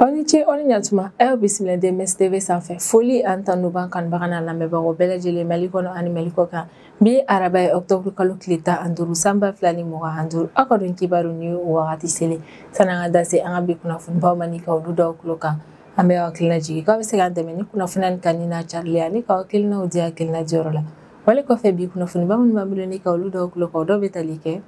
Aw ni ce aw ni ɲatuma aw bisimila DMS TV sanfɛ foli an tanu b'an kanubaga n'a lamɛnbagaw bɛɛ lajɛlen Mali kɔnɔ ani Mali kɔ kan bi araba ye octobre kalo tile 15 san 2025 aw ka don kibaru ni o wagati selen sanni an ka da se an ka bi kunnafonibaw ma ni ka olu daw tulo kan an bɛ aw hakilina jigin k'aw bɛ se k'an dɛmɛ ni kunnafoniya nin kanuni n'a carili ani k'aw hakilinaw di hakilina diyɔrɔ la wale kɔfɛ bi kunnafoniba minnu b'an bolo ni ka olu daw tulo kan o dɔw bɛ tali kɛ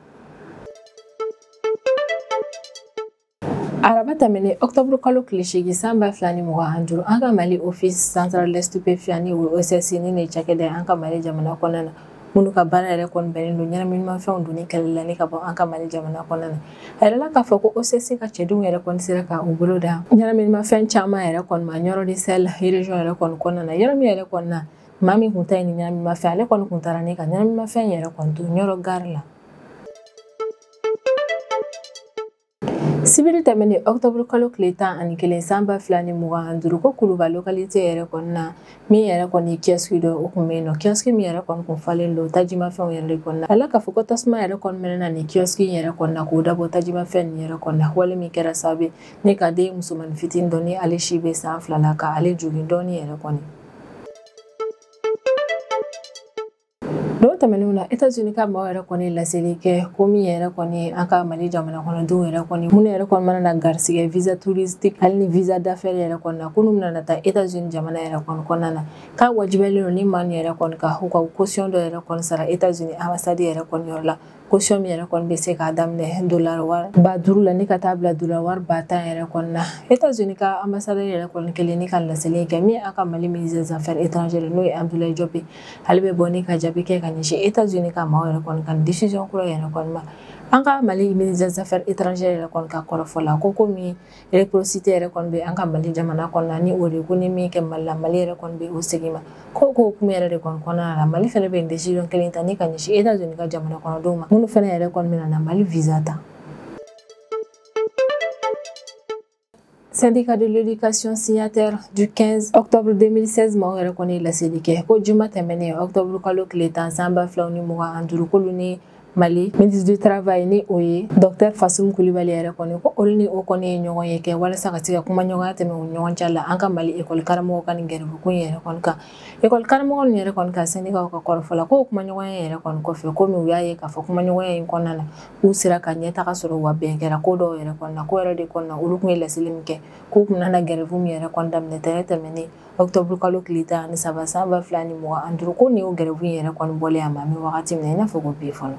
Araba tɛmɛnen octobre kalo tile 8 san 2025 an ka Mali office central des stupéfiants ni o OCS ni ne cakɛda an ka Mali jamana kɔnɔna na minnu ka baara yɛrɛ kɔni bɛnnen don ɲɛnaminimafɛnw donni kɛlɛli la ni ka bɔ an ka Mali jamana kɔnɔna na a yirala k'a fɔ ko OCS ka cɛdenw yɛrɛ kɔni sera ka u bolo da ɲɛnaminimafɛn caman yɛrɛ kɔni ma Nioro du Sahel région yɛrɛ kɔni kɔnɔna na yɔrɔ min yɛrɛ kɔni na maa min kun ta ye ni ɲɛnaminimafɛn ale kɔni kun taara ni ka ɲɛnaminimafɛn yɛrɛ kɔni to Nioro gare la. Sibiri tɛmɛnen octobre kalo tile 11 san 2025 ko Kuluba localité yɛrɛ kɔni na min yɛrɛ kɔni ye kiosque dɔ o kun bɛ yen nɔ kiosque min yɛrɛ kɔni kun falen don tajimafɛnw yɛrɛ de kɔni na ala k'a fɔ ko tasuma yɛrɛ kɔni mɛnɛna nin kiosque in yɛrɛ kɔni na k'o dabɔ tajimafɛn nin yɛrɛ kɔni na wale min kɛra sababu ye ni ka den musomanin fitinin dɔ ni ale si bɛ san 2 la ka ale jogin dɔɔnin yɛrɛ kɔni. Don tɛmɛnenw na États-Unis ka maaw yɛrɛ kɔni laseli kɛ ko min yɛrɛ kɔni an ka Mali jamana kɔnɔdenw yɛrɛ kɔni minnu yɛrɛ kɔni mana na garisigɛ visa touristique hali ni visa d'affaires yɛrɛ kɔni na ko n'u bɛna taa États-Unis jamana yɛrɛ kɔni kɔnɔna na k'a wajibiyalen don ni maa min yɛrɛ kɔni ka u ka caution dɔ yɛrɛ kɔni sara États-Unis ambassade yɛrɛ kɔni yɔrɔ la caution min yɛrɛ kɔni bɛ se k'a daminɛ dollar wari 5000 la ni ka taa bila dollar wari 10 000 yɛrɛ kɔni na États-Unis ka ambassadeur yɛrɛ kɔni kelen ni ka laseli kɛ min an ka Mali ministre des affaires étrangères n'o ye Abdoulaye Diop ye ale bɛ bɔ ni ka jaabi kɛ ka ɲɛsin États-Unis ka maaw yɛrɛ kɔni ka décision kura yɛrɛ kɔni ma an ka Mali ministre des affaires étrangères yɛrɛ kɔni ka kɔrɔfɔ la ko komi réciprocité yɛrɛ kɔni bɛ an ka Mali jamana kɔnɔna ni o de ko ni min kɛ Mali la Mali yɛrɛ kɔni bɛ o segin ma ko ko kuma yɛrɛ de kɔni kɔnɔna la Mali fɛnɛ bɛ nin décision kelen ta ni ka ɲɛsin États-Unis ka jamana kɔnɔdenw ma minnu fɛnɛ yɛrɛ kɔni bɛna na Mali visa ta. Syndicat de l'éducation signataire du 15 octobre 2016 maaw yɛrɛ kɔni laseli kɛ ko juma tɛmɛnen octobre kalo tile 10 san 2025 k'olu ni Mali ministre du travail ni o ye docteur Fassoum Coulibaly yɛrɛ kɔni ko olu ni o kɔni ye ɲɔgɔn ye kɛ walasa ka se ka kuma ɲɔgɔnya tɛmɛ u ɲɔgɔn cɛ la an ka Mali école karamɔgɔ ka nin gɛrɛbu ko in yɛrɛ kɔni kan école karamɔgɔ nin yɛrɛ kɔni ka syndicat ka kɔrɔfɔ la k'o kuma ɲɔgɔnya yɛrɛ kɔni kɔfɛ komi u y'a ye k'a fɔ kuma ɲɔgɔnya in kɔnɔna na k'u sera ka ɲɛtaga sɔrɔ wa bɛn kɛra ko dɔw yɛrɛ kɔni na ko yɛrɛ de kɔni na olu kun ye laseli min kɛ k'u kun nana gɛrɛbu min yɛrɛ kɔni daminɛ tɛnɛ tɛmɛnen octobre kalo tile 13 san 2025 ko nin y'o gɛrɛbu in yɛrɛ kɔni bɔlen a ma an bɛ wagati min na i n'a fɔ ko bi fɔlɔ.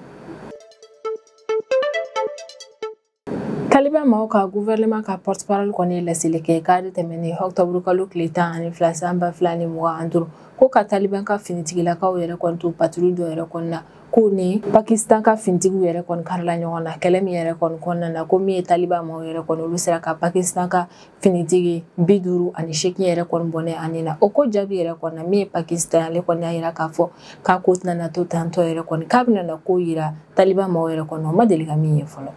Taliban maaw ka gouvernement ka porte-parole kɔni ye laseli kɛ kari tɛmɛnen octobre kalo tile 12 san 2025 ko ka Taliban ka finitigilakaw yɛrɛ kɔni to patrouille dɔ yɛrɛ kɔni na k'u ni Pakistan ka finitigiw yɛrɛ kɔni karila ɲɔgɔn na kɛlɛ min yɛrɛ kɔni kɔnɔna na ko min ye Taliban maaw yɛrɛ kɔni olu sera ka Pakistan ka finitigi 58 yɛrɛ kɔni bɔnɛ ani na o ko jaabi yɛrɛ kɔni na min ye Pakistan ale kɔni y'a yira k'a fɔ k'a ko tɛna na to tantɔ yɛrɛ kɔni k'a bɛna na ko yira Taliban maaw yɛrɛ kɔni o ma deli ka min ye fɔlɔ.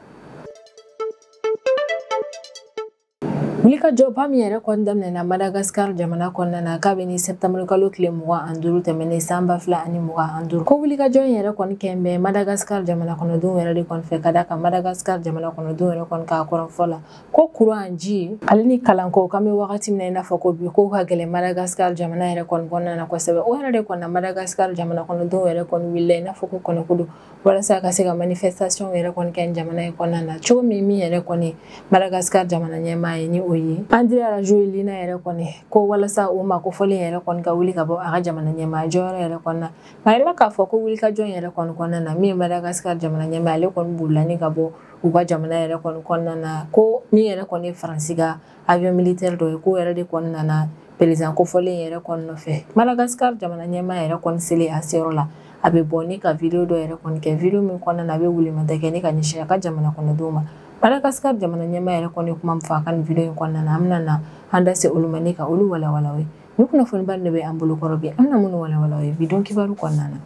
Wulikajɔba min yɛrɛ kɔni daminɛna Madagascar jamana kɔnɔna na kabini septembre kalo tile 25 tɛmɛnen san 2025 ko wulikajɔ in yɛrɛ kɔni kɛn bɛ Madagascar jamana kɔnɔdenw yɛrɛ de kɔni fɛ ka da kan Madagascar jamana kɔnɔdenw yɛrɛ kɔni k'a kɔrɔfɔ la ko kuran ji ale ni kalanko k'an bɛ wagati min na i n'a fɔ ko bi k'o ka gɛlɛn Madagascar jamana yɛrɛ kɔni kɔnɔna na kosɛbɛ o yɛrɛ de kɔni na Madagascar jamana kɔnɔdenw yɛrɛ kɔni wulila i n'a fɔ ko kɔnɔko don walasa ka se ka manifestation yɛrɛ kɔni kɛ jamana in kɔnɔna na cogo min min yɛrɛ kɔni Madagascar jamana ɲɛmaa ye ni o ye Andry Rajoelina yɛrɛ kɔni ko walasa o ma ko fɔlen yɛrɛ kɔni ka wuli ka bɔ a ka jamana ɲɛmaa jɔyɔrɔ yɛrɛ kɔni na a yɛrɛ k'a fɔ ko wulikajɔ yɛrɛ kɔni kɔnɔna na min ye Madagascar jamana ɲɛmaa ale kɔni bolila ni ka bɔ u ka jamana yɛrɛ kɔni kɔnɔna na ko min yɛrɛ kɔni ye Faransi ka avion militaire dɔ ye k'o yɛrɛ de kɔni nana président kofɔlen yɛrɛ kɔni nɔfɛ Madagascar jamana ɲɛmaa yɛrɛ kɔni selen a seyɔrɔ la a bɛ bɔ ni ka vidéo dɔ yɛrɛ kɔni kɛ vidéo min kɔnɔna na a bɛ wulimata kɛ ni ka ɲɛsin a ka jamana kɔnɔdenw ma Madagascar jamana ɲɛmaa yɛrɛ kɔni kuma min fɔ a ka nin vidéo in kɔnɔna na an bɛna na an da se olu ma ni ka olu walawala ye ni kunnafoniba de bɛ an bolo kɔrɔ bi an bɛna minnu walawala ye bi don kibaru kɔnɔna na.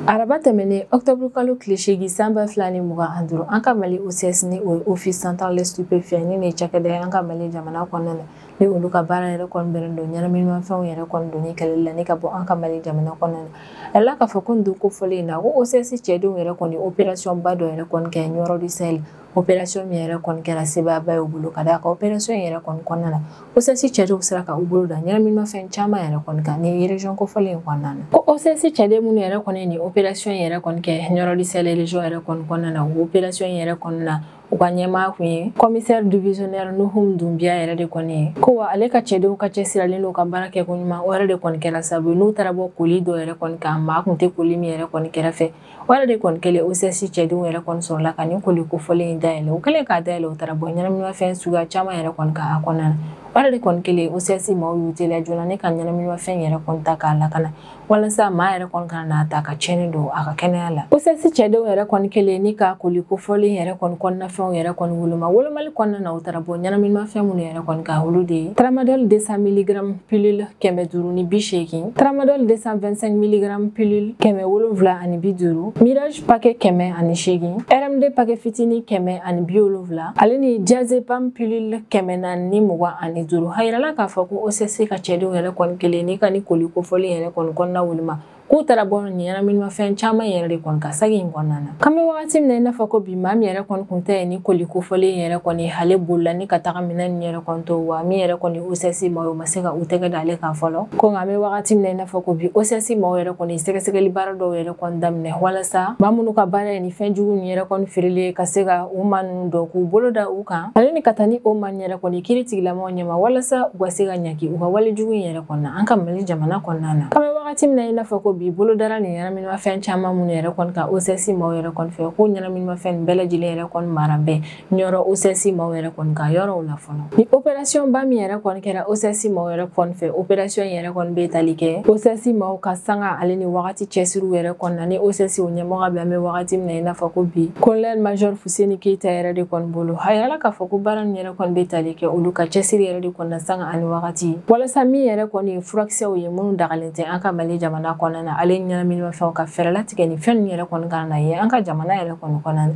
Araba tɛmɛnen octobre kalo tile 8 san 2025 an ka Mali OCS ni o ye office central des stupéfiants ni ne cakɛda ye an ka Mali jamana kɔnɔna na ni olu ka baara yɛrɛ kɔni bɛnnen don ɲɛnaminimafɛnw yɛrɛ kɔni donni kɛlɛli la ni ka bɔ an ka Mali jamana kɔnɔna na a yirala k'a fɔ ko nin don kofɔlen in na ko OCS cɛdenw yɛrɛ kɔni opération ba dɔ yɛrɛ kɔni kɛ Nioro du Sahel Opération min yɛrɛ kɔni kɛra sebaaba ye u bolo, ka d'a kan opération in yɛrɛ kɔni kɔnɔna na, OCS cɛdenw sera ka u bolo da ɲɛnaminimafɛn caman yɛrɛ kɔni kan ni région kofɔlen in kɔnɔna na. Ko OCS cɛden minnu yɛrɛ kɔni ni opération in yɛrɛ kɔni kɛ Nioro du Sahel région yɛrɛ kɔni kɔnɔna na, o opération in yɛrɛ kɔni na, u ka ɲɛmaa kun ye commissaire divisionnaire Nuhum Dunbiya yɛrɛ de kɔni ye. Ko wa ale ka cɛdenw ka cɛsiralen n'u ka baara kɛ ko ɲuman, o yɛrɛ de kɔni kɛra sababu ye n'u taara bɔ koli dɔ yɛrɛ kɔni kan, maa kun tɛ koli min yɛrɛ kɔni kɛrɛfɛ. O yɛrɛ de kɔni kɛlen, OCS cɛdenw yɛrɛ kɔni sɔrɔla ka nin koli kofɔlen in dayɛlɛ. U kɛlen k'a dayɛlɛ, u taara bɔ ɲɛnaminimafɛn suguya caman yɛrɛ kɔni kan a kɔnɔna na. O yɛrɛ de kɔni kɛlen, OCS maaw y'u teliya joona ne ka ɲɛnaminimafɛn yɛrɛ kɔni ta k'a lakana, walasa maa yɛrɛ kɔni kana n'a ta ka tiɲɛni don a ka kɛnɛya la. OCS cɛdenw yɛrɛ kɔni kɛlen ni ka koli kofɔlen yɛrɛ kɔni kɔnɔnafɛnw yɛrɛ kɔni wolomali kɔnɔna na, u taara bɔ ɲɛnaminimafɛn minnu yɛrɛ kɔni kan, olu de ye tramadol 200 mg pilule 580, tramadol 225 mg pilule 750, mirage paquet 108, RMD paquet fitinin 170, ale ni diazepam pilule 425. A yirala k'a fɔ ko OCS ka cɛdenw yɛrɛ kɔni kelen ni ka ni koli kofɔlen yɛrɛ kɔni kɔnɔna woloma, k'u taara bɔ ɲɛnaminimafɛn caman yɛrɛ de kɔni ka sagi in kɔnɔna na. K'an bɛ wagati min na i n'a fɔ ko bi, maa min yɛrɛ kɔni kun tɛ ni koli kofɔlen yɛrɛ kɔni, ale bolila ni ka taga minɛn nin yɛrɛ kɔni to, wa min yɛrɛ kɔni OCS maaw ma se ka u tɛgɛ da ale kan fɔlɔ. Ko nka an bɛ wagati min na i n'a fɔ ko bi, OCS maaw yɛrɛ kɔni sɛgɛsɛgɛli baara dɔw yɛrɛ kɔni daminɛ, walasa maa minnu ka baara ye ni fɛn jugu nin yɛrɛ kɔni feereli ye, ka se ka u maa ninnu dɔn k'u bolo da u kan, ale ni ka taa ni o maa nin yɛrɛ kɔni kiiri tigilamɔgɔw ɲɛma, walasa u ka se ka ɲangi u ka wale jugu in yɛrɛ kɔni na an ka Mali jamana kɔnɔna na. K'an bɛ wagati min na i n'a fɔ ko bi, bolo dara nin ɲɛnaminimafɛn caman minnu yɛrɛ kɔni kan OCS maaw yɛrɛ kɔni fɛ, ko ɲɛnaminimafɛn bɛɛ lajɛlen yɛrɛ kɔni mara bɛɛ Nioro OCS maaw yɛrɛ kɔni ka yɔrɔw la fɔlɔ. Ni opération ba min yɛrɛ kɔni kɛra OCS maaw yɛrɛ kɔni fɛ, opération yɛrɛ kɔni bɛ tali kɛ OCS maaw ka sanga ale ni wagati cɛsiriw yɛrɛ kɔni na, ni OCS o ɲɛmɔgɔ bɛ an bɛ wagati min na i n'a fɔ ko bi, colonel major Fuseni Keita yɛrɛ de kɔni bolo. A yirala k'a fɔ ko baara nin yɛrɛ kɔni bɛ tali kɛ olu ka cɛsiri yɛrɛ de kɔni na sanga ani wagati, walasa min yɛrɛ kɔni ye furakisɛw ye minnu dagalen tɛ an ka Mali jamana kɔnɔna na, ale ɲɛnaminimafɛnw ka fɛɛrɛ latigɛ ni fɛn ninnu yɛrɛ kɔni kana na ye an ka jamana yɛrɛ kɔni kɔnɔna na.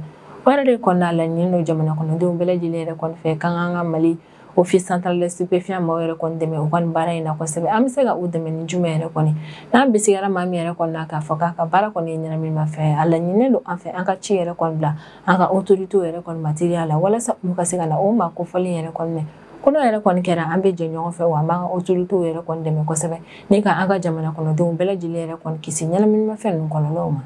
O yɛrɛ de kɔni na, laɲini don jamana kɔnɔdenw bɛɛ lajɛlen yɛrɛ kɔni fɛ k'an ka Mali Office central des stupéfiants maaw yɛrɛ kɔni dɛmɛ u ka nin baara in na kosɛbɛ. An bɛ se ka u dɛmɛ ni jumɛn yɛrɛ kɔni n'an bisigara maa min yɛrɛ kɔni na k'a fɔ k'a ka baara kɔni ye ɲɛnaminimafɛn ye, a laɲininen don an fɛ an ka ci yɛrɛ kɔni bila an ka autorités yɛrɛ kɔni matériel la, walasa olu ka se ka na o maa kofɔlen yɛrɛ kɔni minɛ. Ko n'o yɛrɛ kɔni kɛra, an bɛ jɛ ɲɔgɔn fɛ, wa an b'an ka autorités yɛrɛ kɔni dɛmɛ kosɛbɛ ni ka an ka jamana kɔnɔdenw bɛɛ lajɛlen yɛrɛ kɔni kisi ɲɛnaminimafɛn ninnu kɔlɔlɔw ma.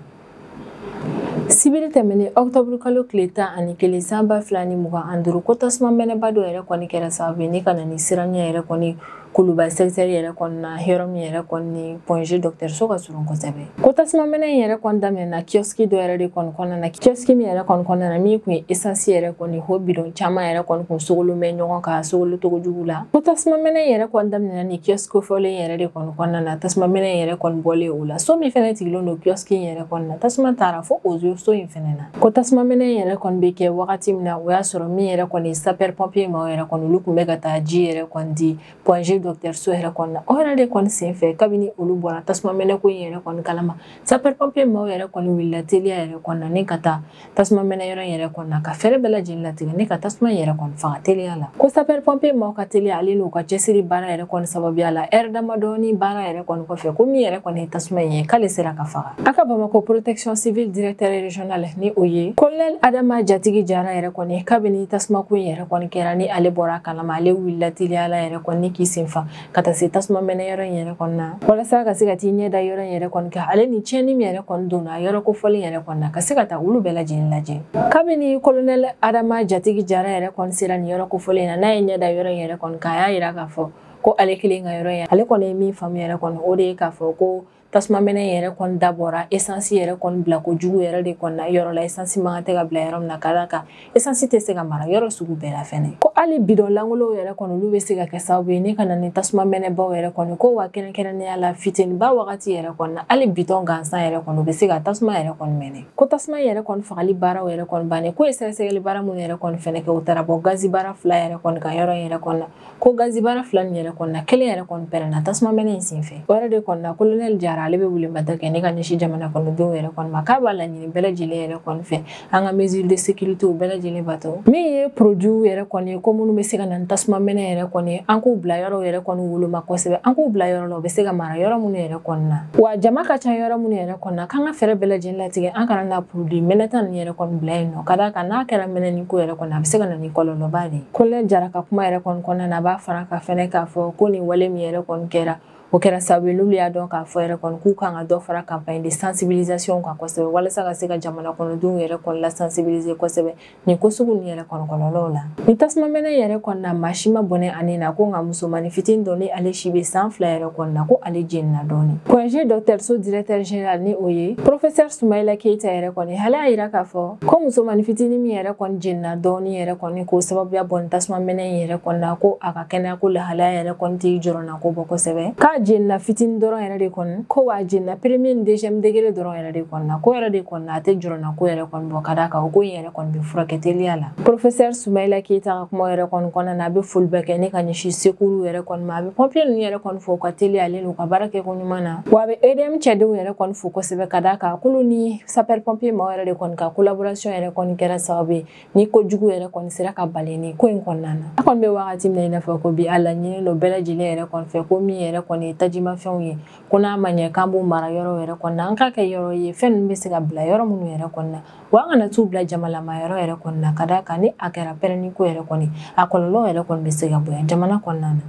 Sibiri tɛmɛnen octobre kalo tile 11 san 2025, ko tasuma mɛnɛba dɔ yɛrɛ kɔni kɛra sababu ye ni ka na ni siranya yɛrɛ kɔni Kuluba secteur yɛrɛ kɔni na, yɔrɔ min yɛrɛ kɔni ni Point G dɔgɔtɔrɔso ka surun kosɛbɛ. Ko tasuma mɛnɛ in yɛrɛ kɔni daminɛna kiosque dɔ yɛrɛ de kɔni kɔnɔna na, kiosque min yɛrɛ kɔni kɔnɔna na min kun ye essence yɛrɛ kɔni ho bidon caman yɛrɛ kɔni kun sogolon bɛ ɲɔgɔn kan sogolo togo jugu la. Ko tasuma mɛnɛ in yɛrɛ kɔni daminɛna ni kiosque fɔlen yɛrɛ de kɔni kɔnɔna na, tasuma mɛnɛ in yɛrɛ kɔni bɔlen o la, so min fɛnɛ sigilen don kiosque in yɛrɛ kɔni na, tasuma taara fo o so in fɛnɛ na. Ko tasuma mɛnɛ in yɛrɛ kɔni bɛ kɛ wagati min na, o y'a sɔrɔ min yɛrɛ kɔni sapeur pompier maaw yɛrɛ kɔni olu kun bɛ ka taa ji yɛrɛ kɔni di Point G dɔgɔtɔrɔso yɛrɛ kɔni na. O yɛrɛ de kɔni senfɛ, kabini olu bɔra tasuma mɛnɛ ko in yɛrɛ kɔni kalama, sapeur pompier maaw yɛrɛ kɔni wulila teliya yɛrɛ kɔni na ni ka taa tasuma mɛnɛ yɔrɔ in yɛrɛ kɔni na, ka fɛɛrɛ bɛɛ lajɛlen latigɛ ni ka tasuma in yɛrɛ kɔni faga teliya la. Ko sapeur pompier maaw ka teliya ale n'u ka cɛsiri baara yɛrɛ kɔni sababuya la, ɛri damadɔni baara yɛrɛ kɔni kɔfɛ, ko min yɛrɛ kɔni ye tasuma in ye k'ale sera ka faga. A ka Bamakɔ protection civile directeur régional ni o ye colonel Adama Jatigi Jara yɛrɛ kɔni, kabini tasuma ko in yɛrɛ kɔni kɛra ni ale bɔra a kalama, ale wulila teliya la yɛrɛ kɔni k'i senfa ka taa se tasuma mɛnɛ yɔrɔ in yɛrɛ kɔni na, walasa ka se ka t'i ɲɛ da yɔrɔ in yɛrɛ kɔni kan, ale ni tiɲɛni min yɛrɛ kɔni donna yɔrɔ kofɔlen yɛrɛ kɔni na, ka se ka taa olu bɛɛ lajɛlen lajɛ. Kabini colonel Adama Jatigi Jara yɛrɛ kɔni sera nin yɔrɔ kofɔlen na, n'a ye ɲɛ da yɔrɔ in yɛrɛ kɔni kan, a y'a yira k'a fɔ ko ale kelen ka yɔrɔ in, ale kɔni ye min faamu yɛrɛ kɔni, o de ye k'a fɔ ko tasuma mɛnɛ yɛrɛ kɔni dabɔra essence yɛrɛ kɔni bila kojugu yɛrɛ de kɔni na yɔrɔ la, essence man kan tɛ ka bila yɔrɔ min na, ka d'a kan essence tɛ se ka mara yɔrɔ sugu bɛɛ la fɛnɛ. Ko hali bidɔn lankolonw yɛrɛ kɔni olu bɛ se ka kɛ sababu ye ni ka na ni tasuma mɛnɛbaw yɛrɛ kɔni, ko wa kɛrɛnkɛrɛnnenya la fitiniba wagati yɛrɛ kɔni na, hali bidɔn gansan yɛrɛ kɔni u bɛ se ka tasuma yɛrɛ kɔni mɛnɛ. Ko tasuma yɛrɛ kɔni fagali baaraw yɛrɛ kɔni bannen, ko ye sɛgɛsɛgɛli baara minnu yɛrɛ kɔni fɛnɛ kɛ, u taara bɔ gazi baara fila yɛrɛ kɔni kan yɔrɔ in yɛrɛ kɔni na, ko gazi baara fila nin yɛrɛ kɔni na, kelen yɛrɛ kɔni pɛrɛnna tasuma mɛnɛ in senfɛ. O yɛrɛ de kɔni na, colonel Jara Jara ale bɛ wulimata kɛ ne ka ɲɛsin jamana kɔnɔdenw yɛrɛ kɔni ma, k'a b'a laɲini bɛɛ lajɛlen yɛrɛ kɔni fɛ an ka mesure de sécurité bɛɛ lajɛlen bato. Min ye produit yɛrɛ kɔni ye ko minnu bɛ se ka na ni tasuma mɛnɛ yɛrɛ kɔni, an k'u bila yɔrɔ yɛrɛ kɔni woloma kosɛbɛ, an k'u bila yɔrɔ la u bɛ se ka mara yɔrɔ minnu yɛrɛ kɔni na, wa jama ka ca yɔrɔ minnu yɛrɛ kɔni na, k'an ka fɛɛrɛ bɛɛ lajɛlen latigɛ an kana na produit mɛnɛta ninnu yɛrɛ kɔni bila yen nɔ, ka d'a kan n'a kɛra mɛnɛni ko yɛrɛ kɔni a bɛ se ka na ni kɔlɔlɔba de ye. Colonel Jara ka kuma yɛrɛ kɔni kɔnɔna na, a b'a fara ka fɛnɛ k'a fɔ ko nin wale min yɛrɛ kɔni kɛra, o kɛra sababu ye n'olu y'a dɔn k'a fɔ yɛrɛ kɔni k'u kan ka dɔ fara campagne de sensibilisation kan kosɛbɛ, walasa ka se ka jamana kɔnɔdenw yɛrɛ kɔni la sensibiliser kosɛbɛ nin ko sugu ninnu yɛrɛ kɔni kɔlɔlɔw la. Nin tasuma mɛnɛ yɛrɛ kɔni na, maa si ma bɔnɛ ani na, ko nka musomanin fitinin dɔ ni ale si bɛ san 2 yɛrɛ kɔni na, ko ale jenina dɔɔnin. Point G dɔgɔtɔrɔso directeur général ni o ye professeur Soumaïla Keita yɛrɛ kɔni, ale y'a yira k'a fɔ ko musomanin fitinin min yɛrɛ kɔni jenina dɔɔnin yɛrɛ kɔni k'o sababuya bɔ nin tasuma mɛnɛ in yɛrɛ kɔni na, ko a ka kɛnɛyako lahalaya yɛrɛ kɔni t'i jɔrɔna ko bɔ kosɛbɛ, k'a jenina fitinin dɔrɔn yɛrɛ de kɔni, ko wa jenina premier ni deuxième degré dɔrɔn yɛrɛ de kɔni na, ko yɛrɛ de kɔni na a tɛ jɔrɔna ko yɛrɛ kɔni bɔ, ka d'a kan o ko in yɛrɛ kɔni bɛ furakɛ teliya la. Professeur Soumaïla Keita ka kuma yɛrɛ kɔni kɔnɔna na, a bɛ foli bɛɛ kɛ ne ka ɲɛsin secours yɛrɛ kɔni ma, a bɛ pompier ninnu yɛrɛ kɔni fo u ka teliya ale n'u ka baara kɛko ɲuman na, wa a bɛ EDM cɛdenw yɛrɛ kɔni fo kosɛbɛ, ka d'a kan k'olu ni sapeur pompier maaw yɛrɛ de kɔni ka collaboration yɛrɛ kɔni kɛra sababu ye ni kojugu yɛrɛ kɔni sera ka bali ni ko in kɔnɔna na. A kɔni bɛ wagati min na i n'a fɔ ko bi, a laɲini don bɛɛ lajɛlen yɛrɛ kɔni fɛ ko min yɛrɛ kɔni ye tajimafɛnw ye, ko n'a ma ɲɛ k'an b'u mara yɔrɔ yɛrɛ kɔni na, an k'a kɛ yɔrɔ ye fɛn ninnu bɛ se ka bila yɔrɔ minnu yɛrɛ kɔni na, wa an kana t'u bila jamalama yɔrɔ yɛrɛ kɔni na, ka d'a kan ni a kɛra pɛrɛnni ko yɛrɛ kɔni, a kɔlɔlɔ yɛrɛ kɔni bɛ se ka bonya jamana kɔnɔna na.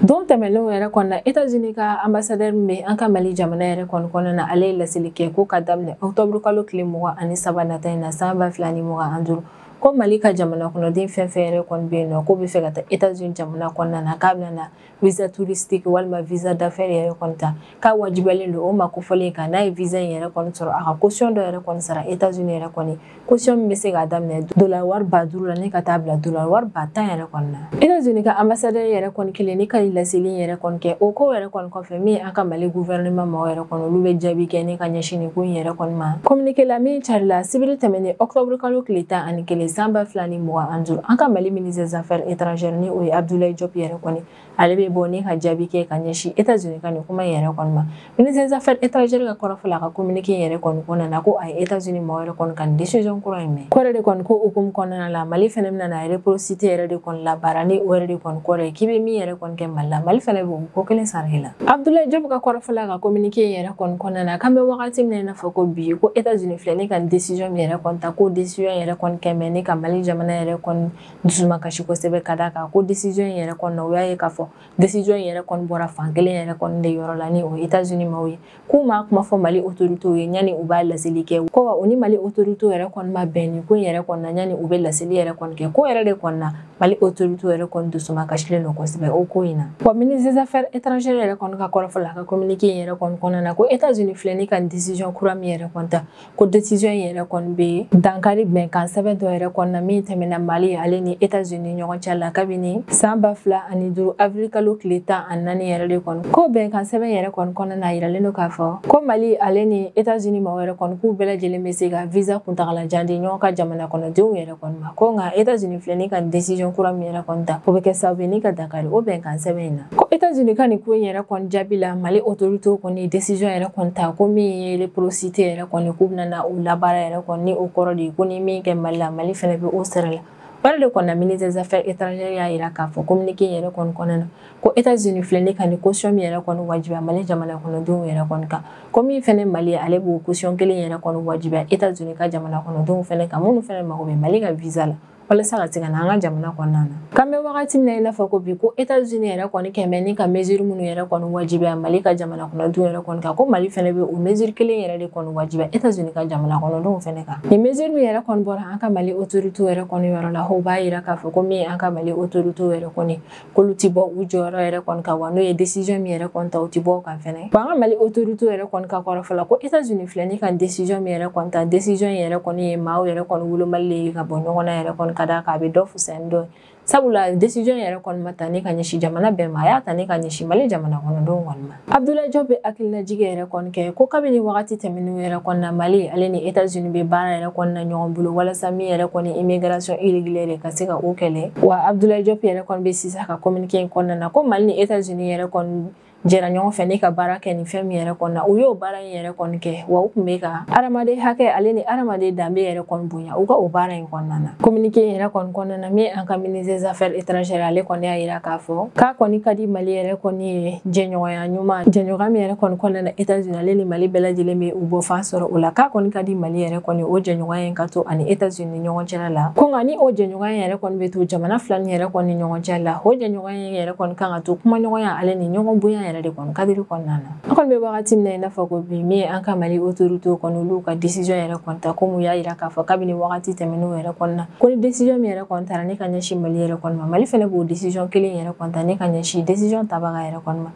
Don tɛmɛnlenw yɛrɛ kɔni na, États-Unis ka ambassadeur min bɛ an ka Mali jamana yɛrɛ kɔni kɔnɔna na, ale ye laseli kɛ ko ka daminɛ octobre kalo tile 23 nata in na san 2025, ko Mali ka jamana kɔnɔden fɛn fɛn yɛrɛ kɔni bɛ yen nɔ k'o bɛ fɛ ka taa États-Unis jamana kɔnɔna na, k'a bɛna na visa touristique walima visa d'affaires yɛrɛ kɔni ta, k'a wajibiyalen don o ma kofɔlen kan n'a ye visa in yɛrɛ kɔni sɔrɔ, a ka caution dɔ yɛrɛ kɔni sara États-Unis yɛrɛ kɔni, caution min bɛ se k'a daminɛ dollar wari 5000 la ni ka taa bila dollar wari 10000 yɛrɛ kɔni na. États-Unis ka ambassadeur yɛrɛ kɔni kelen ni ka laseli yɛrɛ kɔni kɛ o ko yɛrɛ kɔni kɔfɛ, min an ka Mali gouvernement maaw yɛrɛ kɔni olu bɛ jaabi kɛ ni ka ɲɛsin nin ko in yɛrɛ kɔni ma. Communiqué la min carila sibiri tɛmɛnen octobre kalo tile 11 san 2025, an ka Mali ministre des affaires étrangères ni o ye Abdoulaye Diop yɛrɛ kɔni, ale bɛ bɔ ni ka jaabi kɛ ka ɲɛsin États-Unis ka nin kuma in yɛrɛ kɔni ma. Ministre des affaires étrangères ka kɔrɔfɔ la a ka communiqué in yɛrɛ kɔni kɔnɔna na, ko a ye États-Unis maaw yɛrɛ kɔni ka nin décision kura in mɛn. Ko yɛrɛ de kɔni ko hukumu kɔnɔna la, Mali fɛnɛ bɛna na réciprocité yɛrɛ de kɔni labaara ni o yɛrɛ de kɔni kɔrɔ ye k'i bɛ min yɛrɛ kɔni kɛ Mali la, Mali fɛnɛ b'o ko kelen sara i la. Abdoulaye Diop ka kɔrɔfɔ la a ka communiqué in yɛrɛ kɔni kɔnɔna na, k'an bɛ wagati min na i n'a fɔ ko bi, ko États-Unis filɛ ni ka nin décision min yɛrɛ kɔni ta, ko décision yɛrɛ kɔni kɛ mɛ ni ka Mali jamana yɛrɛ kɔni dusuma kasi kosɛbɛ, ka d'a kan ko décision in yɛrɛ kɔni na, u y'a ye k'a fɔ décision in yɛrɛ kɔni bɔra fan kelen yɛrɛ kɔni de yɔrɔ la ni o ye États-Unis maaw ye, k'u m'a kuma fɔ Mali autorités ye ɲani u b'a laseli kɛ, ko wa u ni Mali autorités yɛrɛ kɔni ma bɛn nin ko in yɛrɛ kɔni na ɲani u bɛ laseli yɛrɛ kɔni kɛ, ko yɛrɛ de kɔni na Mali autorités yɛrɛ kɔni dusuma kasilen don kosɛbɛ o ko in na. Wa ministre des affaires étrangères yɛrɛ kɔni ka kɔrɔfɔ la a ka communiqué in yɛrɛ kɔni kɔnɔna na, ko États-Unis filɛ ni ka nin décision kura min yɛrɛ kɔni ta, ko décision in yɛrɛ kɔni bɛ dankari bɛnkan sɛbɛn dɔ yɛrɛ kɔni na min tɛmɛna Mali ale ni États-Unis ɲɔgɔn cɛ la kabini san 2005 avril kalo tile 14 yɛrɛ de kɔni, ko bɛnkan sɛbɛn yɛrɛ kɔni kɔnɔna na, a yiralen don k'a fɔ ko Mali ale ni États-Unis maaw yɛrɛ kɔni k'u bɛɛ lajɛlen bɛ se ka visa kuntagalajan di ɲɔgɔn ka jamana kɔnɔdenw yɛrɛ kɔni ma, ko nka États-Unis filɛ ni ka décision kura min yɛrɛ kɔni ta, o bɛ kɛ sababu ye ni ka dankari o bɛnkan sɛbɛn in na. Ko États-Unis ka nin ko in yɛrɛ kɔni jaabi la, Mali autorités kɔni décision yɛrɛ kɔni ta, ko min ye réciprocité yɛrɛ kɔni k'u bɛna na o labaara yɛrɛ kɔni, ni o kɔrɔ de ye ko ni min kɛ Mali la, Mali fɛnɛ bɛ o sara la. Wale de kɔni na, ministre des affaires étrangères y'a yira k'a fɔ communiqué in yɛrɛ kɔni kɔnɔna na, ko États-Unis filɛ ni ka nin caution min yɛrɛ kɔni wajibiya Mali jamana kɔnɔdenw yɛrɛ kɔni kan, ko min fɛnɛ Mali ale b'o caution kelen yɛrɛ kɔni wajibiya États-Unis ka jamana kɔnɔdenw fɛnɛ kan, minnu fɛnɛ mago bɛ Mali ka visa la walasa ka se ka na an ka jamana kɔnɔna na. K'an bɛ wagati min na i n'a fɔ ko bi, ko États-Unis yɛrɛ kɔni kɛmɛ ni ka mesure minnu yɛrɛ kɔni wajibiya Mali ka jamana kɔnɔdenw yɛrɛ kɔni kan, ko Mali fɛnɛ bɛ o mesure kelen yɛrɛ de kɔni wajibiya États-Unis ka jamana kɔnɔdenw fɛnɛ kan. Nin mesure min yɛrɛ kɔni bɔra an ka Mali autorités yɛrɛ kɔni yɔrɔ la, o b'a yira k'a fɔ ko min ye an ka Mali autorités yɛrɛ kɔni k'olu ti bɔ u jɔyɔrɔ yɛrɛ kɔni kan, wa n'o ye décision min yɛrɛ kɔni ta, u ti bɔ o kan fɛnɛ. Wa an ka Mali autorités yɛrɛ kɔni ka kɔrɔfɔ la, ko États-Unis filɛ ni ka décision min yɛrɛ kɔni ta, décision yɛrɛ kɔni ye maaw yɛrɛ kɔni wolomali de ye ka bɔ ɲɔgɔn na yɛrɛ kɔni, ka d'a kan a bɛ dɔ fisaya ni dɔ ye, sabula décision yɛrɛ kɔni ma ta ni ka ɲɛsin jamana bɛɛ ma, a y'a ta ni ka ɲɛsin Mali jamana kɔnɔdenw kɔni ma. Abdoulaye Diop bɛ hakilinajigin yɛrɛ kɔni kɛ ko kabini wagati tɛmɛnenw yɛrɛ kɔni na, Mali ale ni États-Unis bɛ baara yɛrɛ kɔni na ɲɔgɔn bolo walasa min yɛrɛ kɔni immigration irrégulière ka se ka o kɛlɛ. Wa Abdoulaye Diop yɛrɛ kɔni bɛ sisan ka communiqué in kɔnɔna na, ko Mali ni États-Unis yɛrɛ kɔni jɛra ɲɔgɔn fɛ ne ka baara kɛ nin fɛn min yɛrɛ kɔni na, u y'o baara in yɛrɛ kɔni kɛ, wa u tun bɛ ka hadamaden hakɛ ale ni hadamaden danbe yɛrɛ kɔni bonya u ka o baara in kɔnɔna na. Communiqué in yɛrɛ kɔni kɔnɔna na, min an ka ministre des affaires étrangères ale kɔni y'a jira k'a fɔ k'a kɔni ka di Mali yɛrɛ kɔni ye jɛɲɔgɔnya ɲuman, jɛɲɔgɔnya min yɛrɛ kɔni kɔnɔna na États-Unis ale ni Mali bɛɛ lajɛlen bɛ u bɔ fan sɔrɔ o la, k'a kɔni ka di Mali yɛrɛ kɔni o jɛɲɔgɔnya in ka to ani États-Unis ni ɲɔgɔn cɛla la. Ko nka ni o jɛɲɔgɔnya in yɛrɛ kɔni bɛ to jamana fila ni yɛrɛ kɔni ni ɲɔgɔn cɛ la, o jɛɲɔgɔnya in yɛrɛ kɔni kan ka to kumaɲɔgɔnya ale ni ɲɔgɔn bonya yɛrɛ de kɔni kadiri kɔnɔna na. An kɔni bɛ wagati min na i n'a fɔ ko bi, min ye an ka Mali autorité kɔni olu ka décision yɛrɛ kɔni ta, komi u y'a jira k'a fɔ kabini wagati tɛmɛnenw yɛrɛ kɔni na, ko ni décision min yɛrɛ kɔni taara ne ka ɲɛsin Mali yɛrɛ kɔni ma, Mali fɛnɛ b'o décision kelen yɛrɛ kɔni ta ne ka ɲɛsin décision tabaga yɛrɛ kɔni ma.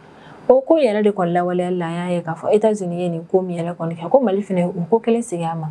O ko yɛrɛ de kɔni lawaleyali la, an y'a ye k'a fɔ États-Unis ye nin ko min yɛrɛ kɔni kɛ, ko Mali fɛnɛ o ko kelen segin a ma.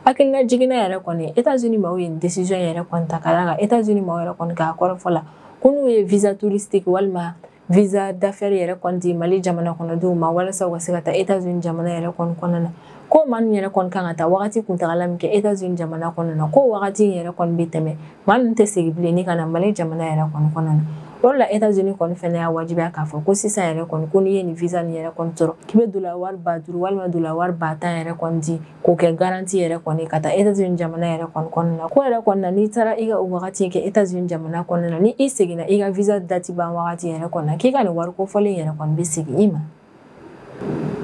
Hakilina jiginna yɛrɛ kɔni États-Unis maaw ye nin décision yɛrɛ kɔni ta ka d'a kan États-Unis maaw yɛrɛ kɔni k'a kɔrɔfɔ la ko n'u ye visa touristique walima visa d'affaires yɛrɛ kɔni di Mali jamana kɔnɔdenw ma walasa u ka se ka taa États-Unis jamana yɛrɛ kɔni kɔnɔna na, ko maa ninnu yɛrɛ kɔni kan ka taa wagati kuntagala min kɛ États-Unis jamana kɔnɔna na, ko wagati in yɛrɛ kɔni bɛ tɛmɛ, maa ninnu tɛ segin bilen ni ka na Mali jamana yɛrɛ kɔni kɔnɔna na. O de la États-Unis kɔni fɛnɛ y'a wajibiya k'a fɔ ko sisan yɛrɛ kɔni ko n'i ye nin visa nin yɛrɛ kɔni sɔrɔ, k'i bɛ $5,000 walima $10,000 yɛrɛ kɔni di k'o kɛ garantie yɛrɛ kɔni ka taa États-Unis jamana yɛrɛ kɔni kɔnɔna na. Ko yɛrɛ kɔni na, n'i taara i ka o wagati kɛ États-Unis jamana kɔnɔna na, ni i seginna i ka visa date ban wagati yɛrɛ kɔni na, k'i ka nin wari kofɔlen yɛrɛ kɔni bɛ segin i ma.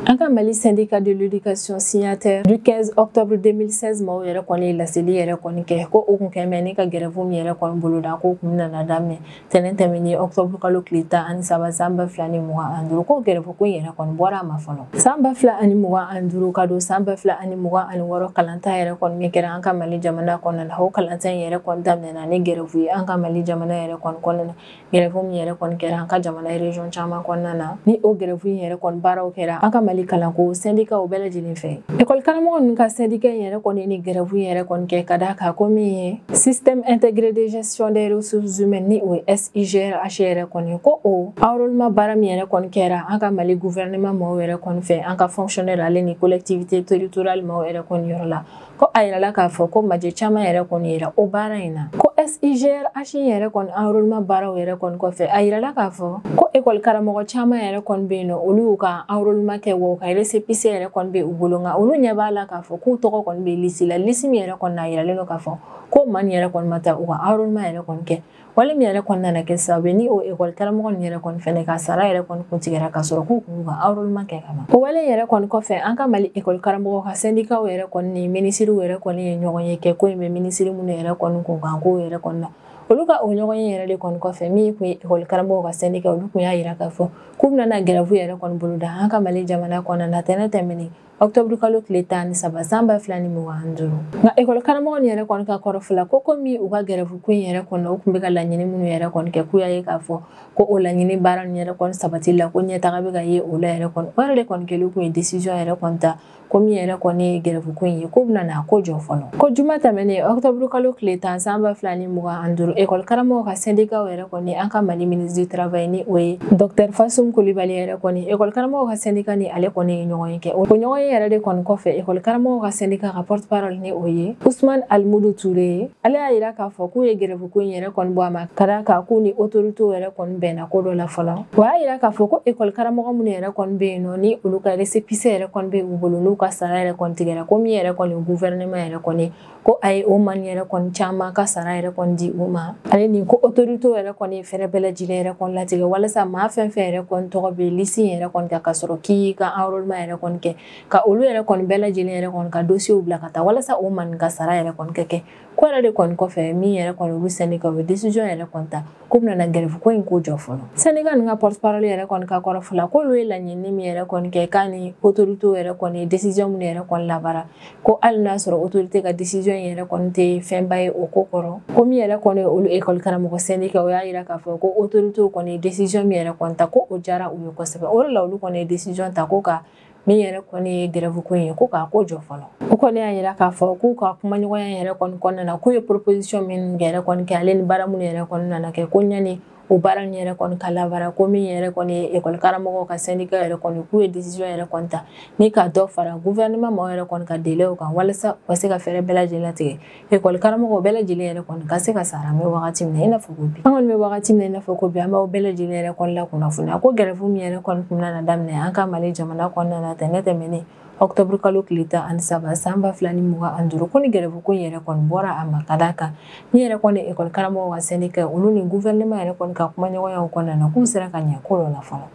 An ka Mali syndicat de l'éducation signataire du 15 octobre 2016 maaw yɛrɛ kɔni ye laseli yɛrɛ kɔni kɛ ko o kun kɛ mɛ ni ka grève min yɛrɛ kɔni boloda, k'o kun nana daminɛ tɛnɛn tɛmɛnen octobre kalo tile 13 san 2025, ko grève ko in yɛrɛ kɔni bɔra a ma fɔlɔ. San 2025 ka don san 2026 kalanta yɛrɛ kɔni min kɛra an ka Mali jamana kɔnɔna na, o kalanta in yɛrɛ kɔni daminɛna ni grève ye an ka Mali jamana yɛrɛ kɔni kɔnɔna na. Grève min yɛrɛ kɔni kɛra an ka jamana région caman kɔnɔna na, ni o grève in yɛrɛ kɔni baaraw kɛra an ka Mali kalanko syndicat bɛɛ lajɛlen fɛ. École karamɔgɔ ninnu ka syndicat in yɛrɛ kɔni ni grève in yɛrɛ kɔni kɛ ka d'a kan ko min ye système intégré de gestion des ressources humaines ni o ye SIGRH yɛrɛ kɔni, ko o enrôlement baara min yɛrɛ kɔni kɛra an ka Mali gouvernement maaw yɛrɛ kɔni fɛ, an ka fonctionnaire ale ni collectivité territoriale maaw yɛrɛ kɔni yɔrɔ la, ko a yirala k'a fɔ ko majɛ caman yɛrɛ kɔni yera o baara in na. Ko SIGRH yɛrɛ kɔni enrôlement baaraw yɛrɛ kɔni kɔfɛ, a yirala k'a fɔ ko école karamɔgɔ caman yɛrɛ kɔni bɛ yen nɔ, olu y'u ka enrôlement kɛ wa u ka récépissé yɛrɛ kɔni bɛ u bolo, nka olu ɲɛ b'a la k'a fɔ k'u tɔgɔ kɔni bɛ liste la, liste min yɛrɛ kɔni na a yiralen don k'a fɔ ko maa nin yɛrɛ kɔni ma taa u ka enrôlement yɛrɛ kɔni kɛ. Wale min yɛrɛ kɔni nana kɛ sababu ye ni o école karamɔgɔ ninnu yɛrɛ kɔni fɛnɛ ka sara yɛrɛ kɔni kuntigɛra ka sɔrɔ k'u kun ka enrôlement kɛ ka ban. O wale yɛrɛ kɔni kɔfɛ, an ka Mali école karamɔgɔ ka syndicat yɛrɛ kɔni ni minisiriw yɛrɛ kɔni ye ɲɔgɔn ye kɛ ko in bɛ minisiri minnu yɛrɛ kɔni kun kan k'o yɛrɛ kɔni na. Olu ka o ɲɔgɔn ye yɛrɛ de kɔni kɔfɛ, min kun ye école karamɔgɔw ka syndicat, olu kun y'a jira k'a fɔ k'u bɛna grève yɛrɛ kɔni boloda an ka Mali jamana kɔnɔna na tɛnɛn tɛmɛnen octobre kalo tile 13 san 2025. Nka école karamɔgɔ nin yɛrɛ kɔni ka kɔrɔfɔ la, ko komi u ka grève ko in yɛrɛ kɔni u kun bɛ ka laɲini minnu yɛrɛ kɔni kɛ, k'u y'a ye k'a fɔ ko o laɲini baara nin yɛrɛ kɔni sabati la, ko ɲɛtaga bɛ ka ye o la yɛrɛ kɔni. O yɛrɛ de kɔni kɛlen kun ye décision yɛrɛ kɔni ta ko min yɛrɛ kɔni ye grève ko in ye, k'u bɛna n'a ko jɔ fɔlɔ. Ko juma tɛmɛnen octobre kalo tile 10 san 2025, école karamɔgɔw ka syndicat yɛrɛ kɔni an ka Mali ministre du travail ni o ye docteur Fassoun Coulibaly yɛrɛ kɔni, école karamɔgɔw ka syndicat ni ale kɔni ye ɲɔgɔn ye kɛ. O ɲɔgɔn ye yɛrɛ de kɔni kɔfɛ, école karamɔgɔw ka syndicat ka porte parole ni o ye Ousmane Almoudou Touré ye, ale y'a jira k'a fɔ k'u ye grève ko in yɛrɛ kɔni bɔ a ma ka d'a kan k'u ni autorité yɛrɛ kɔni bɛnna ko dɔ la fɔlɔ. O y'a jira k'a fɔ ko école karamɔgɔ minnu yɛrɛ kɔni bɛ yen nɔ, ni olu ka récépissé yɛrɛ kɔni bɛ u bolo, n'u ka sara yɛrɛ kɔni tigɛra, ko min yɛrɛ kɔni gouvernement yɛrɛ kɔni ko a ye o man yɛrɛ kɔni caman ka sara yɛrɛ kɔni di u ma, ale ni ko autorité yɛrɛ kɔni fɛɛrɛ bɛɛ lajɛlen yɛrɛ kɔni latigɛ walasa maa fɛn fɛn yɛrɛ kɔni tɔgɔ bɛ liste yɛrɛ kɔni kan ka sɔrɔ k'i ka enrôlement yɛrɛ kɔni kɛ, ka olu yɛrɛ kɔni bɛɛ lajɛlen yɛrɛ kɔni ka dossier bila ka taa walasa o man ka sara yɛrɛ kɔni kɛ kɛ. Ko yɛrɛ de kɔni kɔfɛ, min yɛrɛ kɔni olu syndicat u bɛ décision yɛrɛ kɔni ta k'u bɛna grève ko in ko jɔ fɔlɔ. Syndicat ninnu ka porte parole yɛrɛ kɔni ka kɔrɔfɔ la, k'olu ye laɲini min yɛrɛ kɔni kɛ k'a ni autorité yɛrɛ kɔni décision minnu yɛrɛ kɔni labara, ko hali n'a sɔrɔ autorité ka décision in yɛrɛ kɔni tɛ fɛnba ye o ko kɔrɔ, ko min yɛrɛ kɔni olu école karamɔgɔ syndicat o y'a jira k'a fɔ ko autorité kɔni décision min yɛrɛ kɔni ta ko o diyara u ye kosɛbɛ. O de la olu kɔni ye décision ta ko ka min yɛrɛ kɔni ye grève ko in ye ko k'a ko jɔ fɔlɔ. O kɔni y'a jira k'a fɔ k'u ka kumaɲɔgɔnya yɛrɛ kɔni kɔnɔna na, k'u ye proposition min yɛrɛ kɔni kɛ ale ni baara minnu yɛrɛ kɔni nana kɛ, ko ɲani O baara in yɛrɛ kɔni ka labaara, ko min yɛrɛ kɔni ye ekɔli karamɔgɔw ka syndicat yɛrɛ kɔni, k'u ye décision yɛrɛ kɔni ta ni ka dɔ fara gouvernement maaw yɛrɛ kɔni ka délai kan, walasa u ka se ka fɛɛrɛ bɛɛ lajɛlen latigɛ ekɔli karamɔgɔw bɛɛ lajɛlen yɛrɛ kɔni ka se ka sara. An bɛ wagati min na i n'a fɔ ko bi, an kɔni bɛ wagati min na i n'a fɔ ko bi, an b'aw bɛɛ lajɛlen yɛrɛ kɔni la kunnafoniya ko grève min yɛrɛ kɔni tun bɛna daminɛ an ka Mali jamana kɔnɔna na tɛnɛ tɛmɛnen octobre kalo tile 13 san 2025, ko ni grève ko in yɛrɛ kɔni bɔra a ma, ka d'a kan ni yɛrɛ kɔni ekɔli karamɔgɔw ka syndicat, olu ni gouvernement yɛrɛ kɔni ka kumaɲɔgɔnyaw kɔnɔna na, k'u sera ka ɲɛ ko dɔ la fɔlɔ.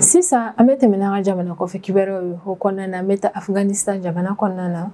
Sisan an bɛ tɛmɛ n'an ka jamana kɔfɛ kibaruyaw ye. O kɔnɔna na, an bɛ taa Afghanistan jamana kɔnɔna na.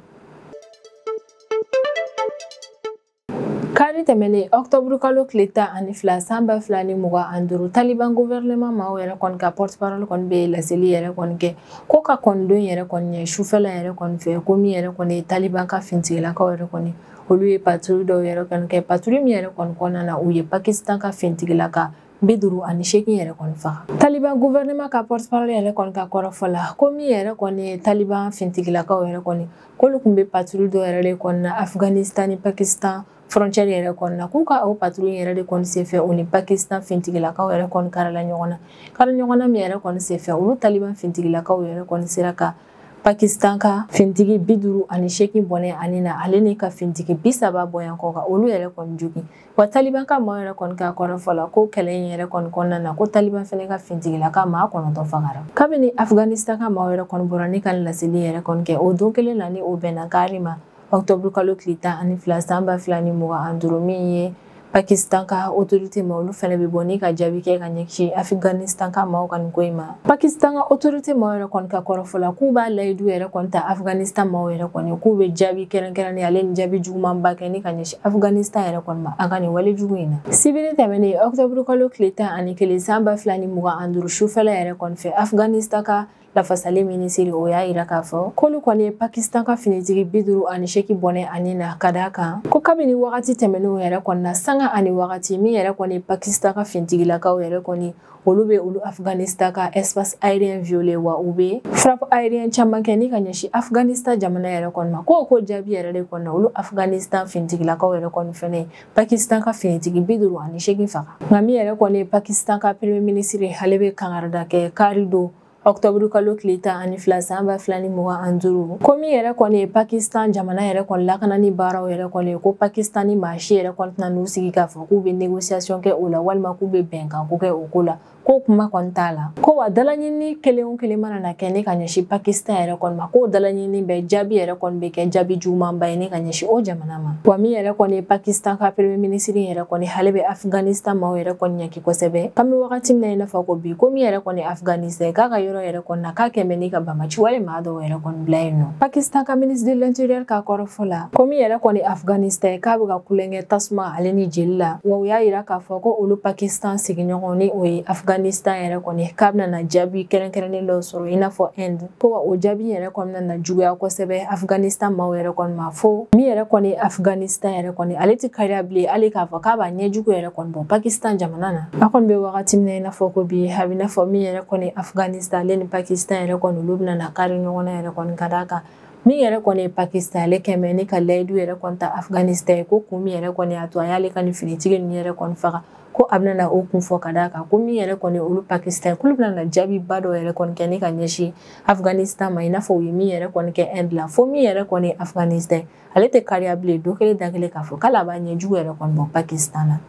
Kari tɛmɛnen octobre kalo tile 12 san 2025, Taliban gouvernement maaw yɛrɛ kɔni ka porte parole kɔni bɛ laseli yɛrɛ kɔni kɛ ko ka kɔni don yɛrɛ kɔni ɲɛ sufɛla yɛrɛ kɔni fɛ, ko min yɛrɛ kɔni ye Taliban ka fintigilakaw yɛrɛ kɔni, olu ye patrouille dɔw yɛrɛ kɔni kɛ, patrouille min yɛrɛ kɔni kɔnɔna na, u ye Pakistan ka fintigilaka 58 yɛrɛ kɔni faga. Taliban gouvernement ka porte parole yɛrɛ kɔni ka kɔrɔfɔ la, ko min yɛrɛ kɔni ye Taliban fintigilakaw yɛrɛ kɔni, k'olu tun bɛ patrouille dɔw yɛrɛ de kɔni na Afghanistan ni Pakistan frontière yɛrɛ kɔni na, k'u ka o patrouille yɛrɛ de kɔni senfɛ, o ni Pakistan fintigilakaw yɛrɛ kɔni karila ɲɔgɔn na. Kari ɲɔgɔn na min yɛrɛ kɔni senfɛ, olu Taliban fintigilakaw yɛrɛ kɔni sera ka Pakistan ka fintigi 58 bɔnɛ ani na, ale ni ka fintigi 30 bɔyan kɔ kan, olu yɛrɛ kɔni jogin. Wa Taliban ka maaw yɛrɛ kɔni ka kɔrɔfɔ la, ko kɛlɛ in yɛrɛ kɔni kɔnɔna na, ko Taliban fɛnɛ ka fintigilaka maa 9 fagara. Kabini Afghanistan ka maaw yɛrɛ kɔni bɔra ni ka laseli yɛrɛ kɔni kɛ o don kelen na, ni o bɛnna kari ma octobre kalo tile 12 san 2025, min ye Pakistan ka autorité ma, olu fɛnɛ bɛ bɔ ni ka jaabi kɛ ka ɲɛsin Afghanistan ka maaw ka nin ko in ma. Pakistan ka autorité maaw yɛrɛ kɔni ka kɔrɔfɔ la, k'u b'a layidu yɛrɛ kɔni ta Afghanistan maaw yɛrɛ kɔni, k'u bɛ jaabi kɛrɛnkɛrɛnnen ale ni jaabi jugumanba kɛ ni ka ɲɛsin Afghanistan yɛrɛ kɔni ma a ka nin wale jugu in na. Sibiri tɛmɛnen octobre kalo tile 11 san 2025 sufɛla yɛrɛ kɔni fɛ, Afghanistan ka lafasali minisiri o y'a yira k'a fɔ k'olu kɔni ye Pakistan ka finitigi 58 bɔnɛ ani na, ka d'a kan ko kabini wagati tɛmɛnenw yɛrɛ kɔni na, sanga ani wagati min yɛrɛ kɔni Pakistan ka fintigilakaw yɛrɛ kɔni, olu bɛ olu Afghanistan ka espace aérien violé, wa u bɛ frappe aérien caman kɛ ni ka ɲɛsin Afghanistan jamana yɛrɛ kɔni ma. Ko o jaabi yɛrɛ de kɔni na, olu Afghanistan fintigilakaw yɛrɛ kɔni fɛnɛ Pakistan ka finitigi 58 faga. Nka min yɛrɛ kɔni ye Pakistan ka premier ministre, ale bɛ kangarida kɛ kari don octobre kalo tile 12 san 2025, ko min yɛrɛ kɔni ye Pakistan jamana yɛrɛ kɔni lakanani baaraw yɛrɛ kɔni ye, ko Pakistan ni maa si yɛrɛ kɔni tɛna n'u sigi k'a fɔ k'u bɛ négociation kɛ o la, walima k'u bɛ bɛnkan ko kɛ o ko la, ko kuma kɔni t'a la. Ko wa dalaɲini kelen o kelen mana na kɛ ne ka ɲɛsin Pakistan yɛrɛ kɔni ma, k'o dalaɲini bɛɛ jaabi yɛrɛ kɔni bɛ kɛ jaabi jugumanba ye ne ka ɲɛsin o jamana ma. Wa min yɛrɛ kɔni ye Pakistan ka premier ministre yɛrɛ kɔni, ale bɛ Afghanistan maaw yɛrɛ kɔni ɲɛki kosɛbɛ. K'an bɛ wagati min na i n'a fɔ ko bi, ko min yɛrɛ kɔni ye Afghanistan k'a ka yɔrɔ yɛrɛ kɔni na, k'a kɛ bɛ ni ka bamaci wale maa dɔw yɛrɛ kɔni bila yen nɔ. Pakistan ka ministre de l'intérieur ka kɔrɔfɔ la, ko min yɛrɛ kɔni Afghanistan k'a bɛ ka kulonkɛ tasuma ale ni jeli la. Wa u y'a yira k'a fɔ ko olu Pakistan sigiɲɔgɔnw ni o ye Afghanistan yɛrɛ kɔni, k'a bɛna na jaabi kɛrɛnkɛrɛnnen dɔw sɔrɔ i n'a fɔ Inde, ko wa o jaabi yɛrɛ kɔni bɛna na juguya kosɛbɛ Afghanistan maaw yɛrɛ kɔni ma. Fo min yɛrɛ kɔni Afghanistan yɛrɛ kɔni, ale tɛ kariya bilen hali k'a fɔ k'a b'a ɲɛjugu yɛrɛ kɔni bɔ Pakistan jamana na. A kɔni bɛ wagati min na i n'a fɔ ko bi, a bɛ n'a fɔ min yɛrɛ kɔni Afghanistan ale ni Pakistan yɛrɛ kɔni, olu bɛna na kari ɲɔgɔn na yɛrɛ kɔni, ka d'a kan min yɛrɛ kɔni ye Pakistan, ale kɛmɛ ni ka layidu yɛrɛ kɔni ta Afghanistan ye, ko kun min yɛrɛ kɔni y'a to a y'ale ka nin finitigi ninnu yɛrɛ kɔni faga, ko a bɛna na o kun fɔ, ka d'a kan ko min yɛrɛ kɔni olu Pakistan k'olu bɛna na jaabiba dɔ yɛrɛ kɔni kɛ ni ka ɲɛsin Afghanistan ma, i n'a fɔ u ye min yɛrɛ kɔni kɛ Inde la. Fo min yɛrɛ kɔni Afghanistan, ale tɛ kariya bilen don kelen da kelen k'a fɔ k'ale b'a ɲɛjugu yɛrɛ kɔni bɔ Pakistan na.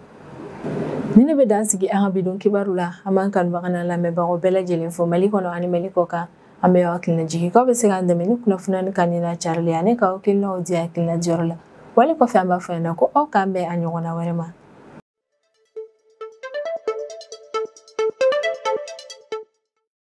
Ni ne bɛ dan sigi an ka bi don kibaru la, an b'an kanubaga n'an lamɛnbagaw bɛɛ lajɛlen fo Mali kɔnɔ ani Mali kɔ kan. An bɛ aw hakilina jigin k'aw bɛ se k'an dɛmɛ ni kunnafoniya ka ni na carili ani k'aw hakilinaw di hakilina diyɔrɔ la. Wale kɔfɛ an b'a fɔ ɲɛna ko aw k'an bɛn a ɲɔgɔnna wɛrɛ ma.